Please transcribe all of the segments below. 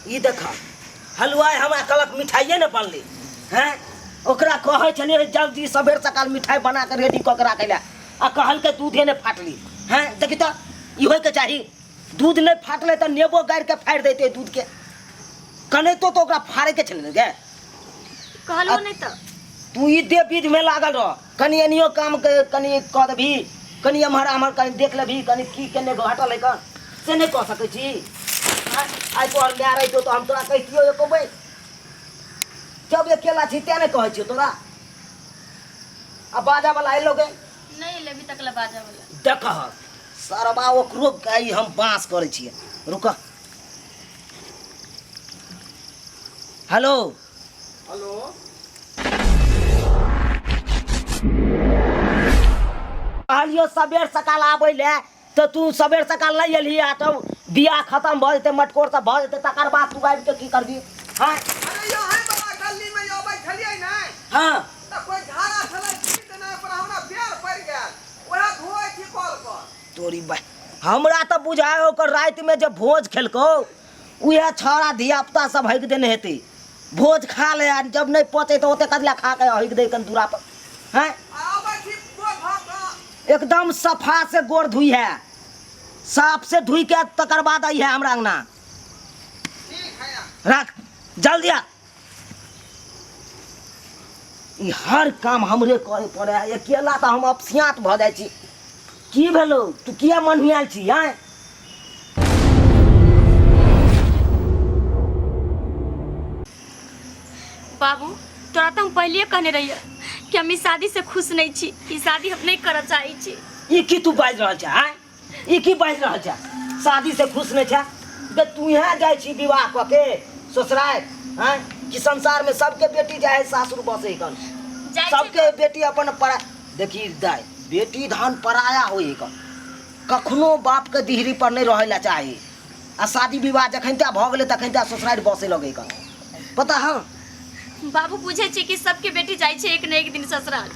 ई देख हलुआई हमरा कहलक मिठाइए ने बनलै हैं। ओकरा कहै छलियै जल्दी सबेर सकाल मिठाई बना के रेडी कऽ के राखै लए, आ कहलकै दूधे नहि फाटली हैं। देखी तऽ ई होइके चाही, दूध नहि फाटलै तऽ नेबो गाड़ि के फाड़ि दैतै दूधके, कनैतो तऽ ओकरा फाड़ैके छलै ने गे। कहलहुँ नहि तऽ तू ई दे विध में लागल रह, कनि एनियो काम के कनि कऽ देबही, कनि एम्हर आम्हर कनि देख लेबही, कनि की केने घटल है कन से नहि कऽ सकै छी। आइ तोहर माय रहितो तऽ हम तोरा कहितियौ एको बेर, जब अकेला छी तें नहि कहै छियौ तोरा। आ बाजा वाला एलो गे? नहि एलै अभी तक ला बाजा वाला। देख सरबा ओकरो आइ हम बाँस करै छियै, रुक। हेलो हेलो, कहलियो सबेर सकाल आबै ले तऽ तू सबेर सकाल नहि एलही, आ तब बियाह खतम भऽ जेतै, मटकोर सब भऽ जेतै, तकर बाद तू आबि कऽ की करबही? हँ अरे यौ, अहीं वाला गली में यौ अबै छलियै ने? हँ। तऽ कोइ झाड़ा छलै छीट देने, पर हमरा पैर पड़ि गेल, ओएह धोइ छी कल पर। तोरी बा, हमरा तऽ बुझाय ओकर रातिमे जे भोज खेलकौ उएह छौड़ा धियापुता सब हगि देने हेतै। भोज खा ले आ जब नहि पचै तऽ ओते कदला खा के हगि दै कन दूरा पर। हैं आबै छी गोर धो कऽ। एकदम सफा से गोर धुई है, साफ से धुई के तकर बाद आई है हमरा अंगना। ठीक है, रख जल्दी आ। ई हर काम हमरे करे पड़े है, अकेला तऽ हम अपसियात भऽ जाइ छी। की भेलौ, तू किया मन्हियाल छी? आँय बाबू, तोरा तऽ हम पहले कहने रहिए कि हम ई शादी से खुश नहीं छी, ई शादी हम नहीं करऽ चाहै छी। ई की तू बाजि रहल छै? आँय ई की बाजि रहल छै? शादी से खुश नहीं छै? बे तू यहाँ जाइ छी विवाह कऽ के ससुराल, आँय कि संसार में सबके बेटी जाइ है सासुर बसै कन, जाइ छै। सबके बेटी अपन परा देखी दाइ, बेटी धन पराया होइ कन, कखनो बाप के दिहरी पर नहीं रहै ला चाही। आ शादी विवाह जखन ता भऽ गेलै तखन ता ससुराल बसै लगै कन, पता हँ? बाबू बुझै छै कि सबके बेटी जाइ छै एक न एक दिन ससुराल,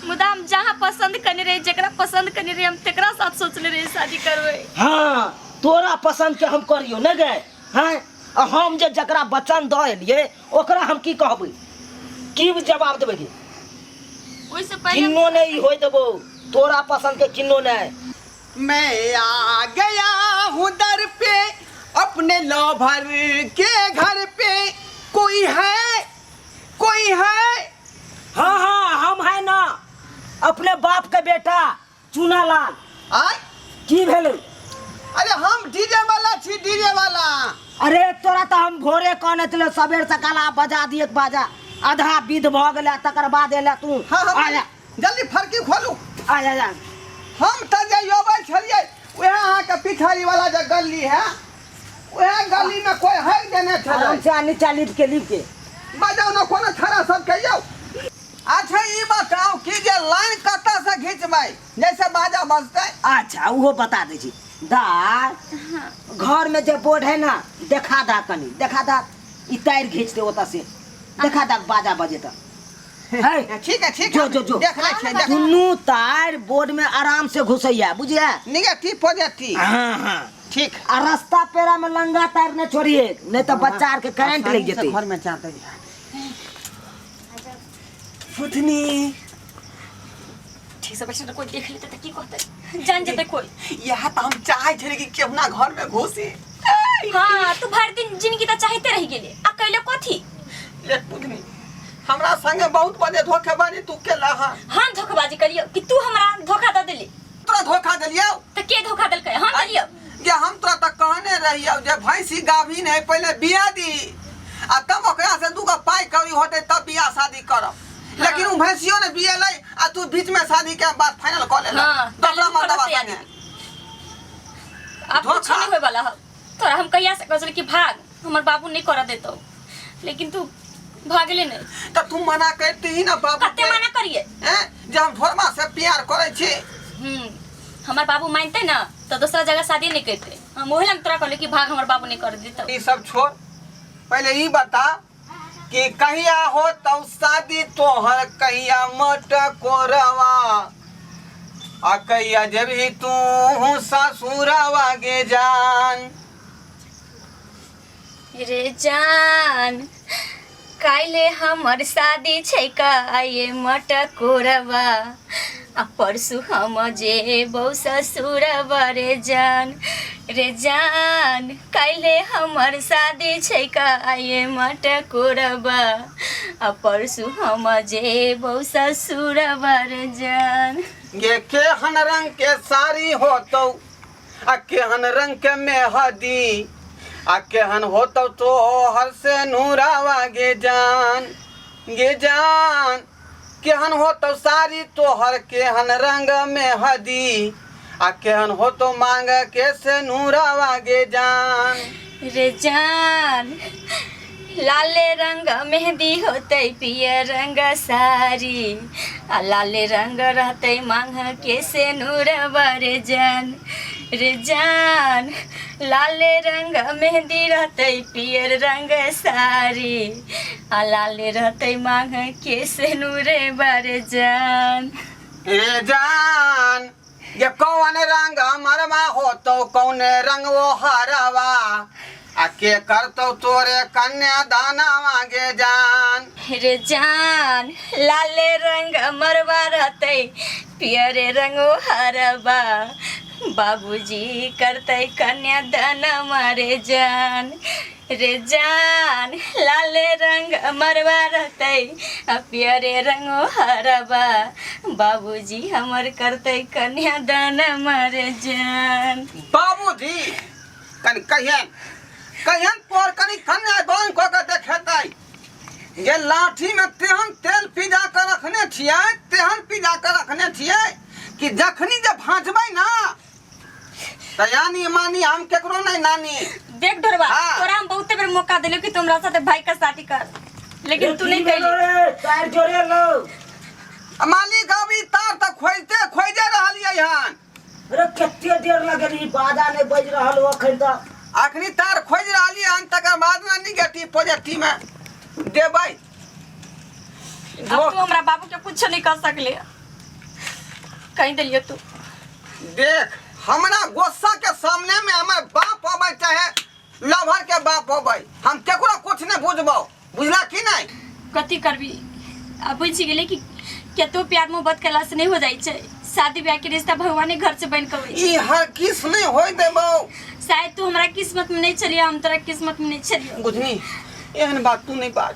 मुदा हम जहाँ पसंद करने रही, जकरा पसंद करने रही, हम तेकरा साथ सोचने रही शादी करबै। हाँ तोरा पसंद के हम करियो ने गे। हाँ आ हम जे जकरा वचन दऽ एलियै ओकरा हम की कहबै, की जवाब देबै गे? ओहिसँ पहिले किन्नो नहि होय देबो तोरा पसंद के, किन्नो नहीं। मैं आ गया हूँ दर पे अपने लवर के घर पे, कोई है कोई है? हाँ हाँ हम है ना, अपने बाप के बेटा चूनालाल। आय की भेलै? अरे हम डीजे वाला छी, डीजे वाला। अरे तोरा तऽ हम भोरे कहने छलियौ सबेर सकाल आ बजा दिए बाजा, आधा विध भऽ गेलै तकर बाद एलै तू। हाँ, हाँ, आ जा। जल्दी फरकी खोलू। आ जा, जा। हम तऽ जे अबै छलियै उएह अहाँके पिछाड़ी वाला जे गली है उएह गली में कोई हक देने छलै। आराम से आ नीचा लिप के, लिप के। बजाउ ने कोनो छड़ा सबके यौ। अच्छा ई बताउ कि जे लाइन कतऽ से घिचबै जैसे बाजा बजतै? अच्छा उहो बता दै छी दा, घर में जे बोर्ड है ना देखा दा, कनी देखा दा, ई तार घीच दे ओतऽ से, देखा दा बाजा बजे तऽ। है ठीक है, ठीक जो, है। जो, जो। देख लै छियै, देख। दुनू तार बोर्ड में आराम से घुसैया, बुझिया? Negative positive. हाँ हाँ ठीक। आ रास्ता पेरा में लंगा तार नहीं छोड़िए, नहीं तो बच्चा आर के करंट लग आसानी से जेतै। घर में जाते हैं। फुथनी ठीक से बैठल, कोई देख लेते तऽ की कहतै, जान जेतै कोई। यह तऽ हम चाहै छलियै कि केहुना घर में घुसी। हाँ तू भरि दिन जिंदगी तऽ चाहते रहि गेले, आ कैले कथी? ले फुथनी, हमरा संगे बहुत बड़े धोखेबाजी तू केला। हाँ हम धोखेबाजी कलियो कि तू हमरा धोखा दऽ देली? तोरा धोखा देलियौ? तऽ के धोखा देलकै? हम देलियौ? जे हम तोरा तऽ कहने रहियौ जे भैंसी गाभिन है पहिले बिया दी आ तब ओकरा से दूगो पाइ कौड़ी होतै तब बियाह शादी करब, लेकिन उ भैंसियो ने बियेलै आ तू बीच में शादी के बात फाइनल कऽ लेला। हाँ, दोसरा ताले मर्दबा तू करते संगे। आब कुछ धोखा। नहीं होय वाला है तोरा। हम कहिया से कहै छलियै कि भाग, हमर बाबू नहीं करऽ देतौ, लेकिन तू भागले नहीं। तऽ तू मना करती ना बाबू कते के? मना करिए? हैं? जे हम ढोरमा से प्यार करै छी। हमर बाबू मानते ना तो दूसरा जगह शादी नहीं करते। हम ओहे लग तोरा कहले कि भाग, हमर बाबू नहीं कर देतौ। ई सब छोड़, पहले ई बता कि कहिया हो तो शादी तोहर, कहिया मट कोरवा आ कहिया जबही तू ससुरवा गे जान। रे जान, काल्हि हमर शादी छै आइए मटकोरबा, आ परसू हम जेबौ ससुरबा रे जान। रे जान, काल्हि हमर शादी छै आइए मटकोरबा, आ परसू हम जेबौ ससुरबा रे जान। गे केहन रंग के साड़ी होतौ आ केहन रंग के मेहदी आ केहन होतौ तोहर से नूरावा गे जान। गे जान, केहन होतौ साड़ी तोहर केहन रंग मेहदी आ केहन होतौ मांग के से नूरावा गे जान। रे जान, लाले रंग मेहंदी होतै पियर रंग साड़ी, आ लाले रंग रहतै मांग के से नूरबा रे जान। रे जान, लाले रंग मेहंदी रहतै पियर रंग साड़ी, आ लाले रहतै मांग के से नूरबा रे जान। रे जान, ये कौन रंग मरवा होतौ कौन रंग वो हरवा आ के करतौ तोरे कन्या दानावा गे जान। रे जान, लाले रंग मरवा रहतै पियरे रंग वो हरवा, बाबूजी करतै कन्या दानवा रे जान। रे जान, लाले रंग मरवा रहतै आ पियरे रंग वो हरवा, बाबूजी हमर करतै कन्या दानवा रे जान। बाबूजी कनि कहियन कहियन तोर कनि कन्या दान कऽ के देखेतै। ये लाठी में तेहन तेल पिजा के रखने छियै, तेहन पिजा के रखने छियै कि जखनी जे भाँजबै ना त यानी मानी हम केकरो नहीं नानी। देख ढोरबा, हाँ। तोरा हम बहुते बेर मौका देलियो कि तुम हमरा साथे भाई का शादी कर, लेकिन तू नहीं कैली। तार जोड़े लो। मालिक अभी तार तऽ खोजते खोजे रहलियै हन। अरे कते देर लगल ई बाजा नहीं बज रहल हो अखन तक। अखनी तार खोज रहलियै हन, तकर बाद ने निगेटिव पॉजिटिव में देबै। अब तू हमरा बाबू के कुछ नहीं कर सकले, कहीं देलियो तू। देख हमरा गुस्सा के सामने में हमर बाप अबै चाहे लभर के बाप अबै, हम केकरो कुछ नहीं बुझबौ, बुझला कि नहीं? कथी करबी, अब बुझि गेलै कि केतो प्यार मोहब्बत कला से नहीं हो जाइ छै, शादी ब्याह के रिश्ता भगवाने घर से बन के अबै छै। ई हर किस नहीं होय देबौ। शायद तू हमरा किस्मत में नहीं छलियो, हम तोरा किस्मत में नहीं छलियो। बुझनी एहन बात तू नहीं बाज,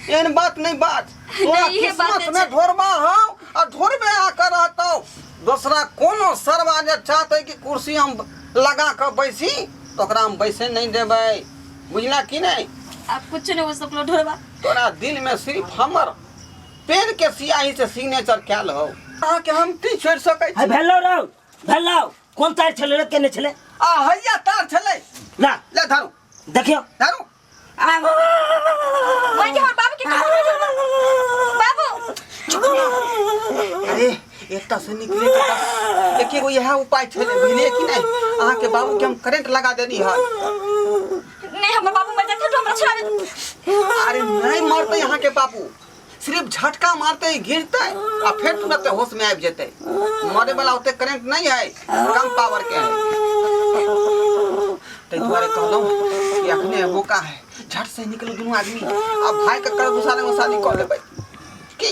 एहन बात नहीं बाज। तोरा नहीं, इहे बात किस्मत में छै। ढोरबा हौ आ ढोरबे आकर रहतौ। दोसरा कोनो सरवा जे चाहतै कि कुर्सी हम लगा के बैसी तो ओकरा हम बैसे नहीं देबै, बुझला कि नहीं? अब कुछ नहीं हो सकलो ढोरबा। तोरा दिल में सिर्फ हमर पेन के सियाही से सिग्नेचर कैल हो। अहाँके हम की छोड़ि सकै छी? है भेलो रौ, भेलो। कोन तार छलै रे, केने छलै? आ हैया तार छलै। ला। ले धरू। देखियौ। धरू। आ वही हमर बाबू के बाबू। अरे एकटा से निकले के बस एके गो इएह उपाय छलै, बुझलियै कि नहीं? अहाँके बाबू के हम करेंट लगा देनी हन। नहीं हमर बाबू मर जाते तो हमरा छोड़ाबे। अरे नहीं मरते अहाँके बाबू, सिर्फ झटका मारते गिरते आ फिर तुरंत होश में आबि जेते। मरे वाला ओते करेंट नहीं है, कम पावर के है। ताहि दुआरे कहलहुँ कि अखने मौका है, झट से निकलू दुनू आदमी आ भाई के कर गुस्सा में शादी कऽ लेबै की?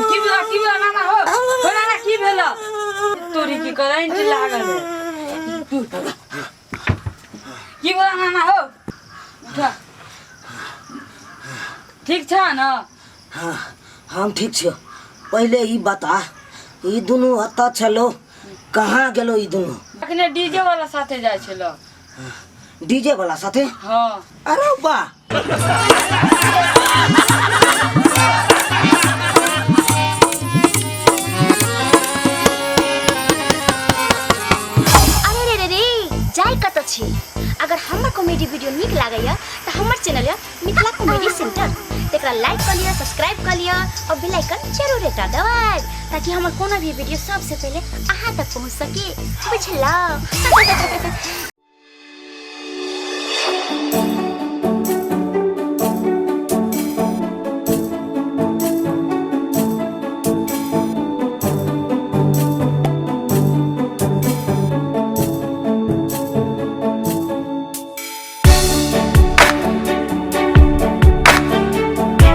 की भेल, की भेल नाना हो? हो नाना, की भेल? तोरी की करंट लागल है। की भेल नाना हो? उठा। ठीक छ न? हाँ, हम ठीक छियो। पहिले ई बता, ई दुनू हत्ता छलो कहाँ गेलो ई दुनू? अखने डीजे वाला साथे जाइ छलो। डीजे वाला साथे? हाँ। अरे वाह। अरे रे रे रे, जाय कतऽ छी? अगर हमर कॉमेडी वीडियो नीक लागैया तऽ हमर चैनल यऽ मिथिला कॉमेडी सेंटर, तकरा लाइक कऽ लिअ, सब्सक्राइब कऽ लिअ और बेल आइकन जरूर एकटा दबाएब ताकि हमर कोनो भी वीडियो सबसे पहिले अहाँ तक पहुँच सके। बुझलहुँ?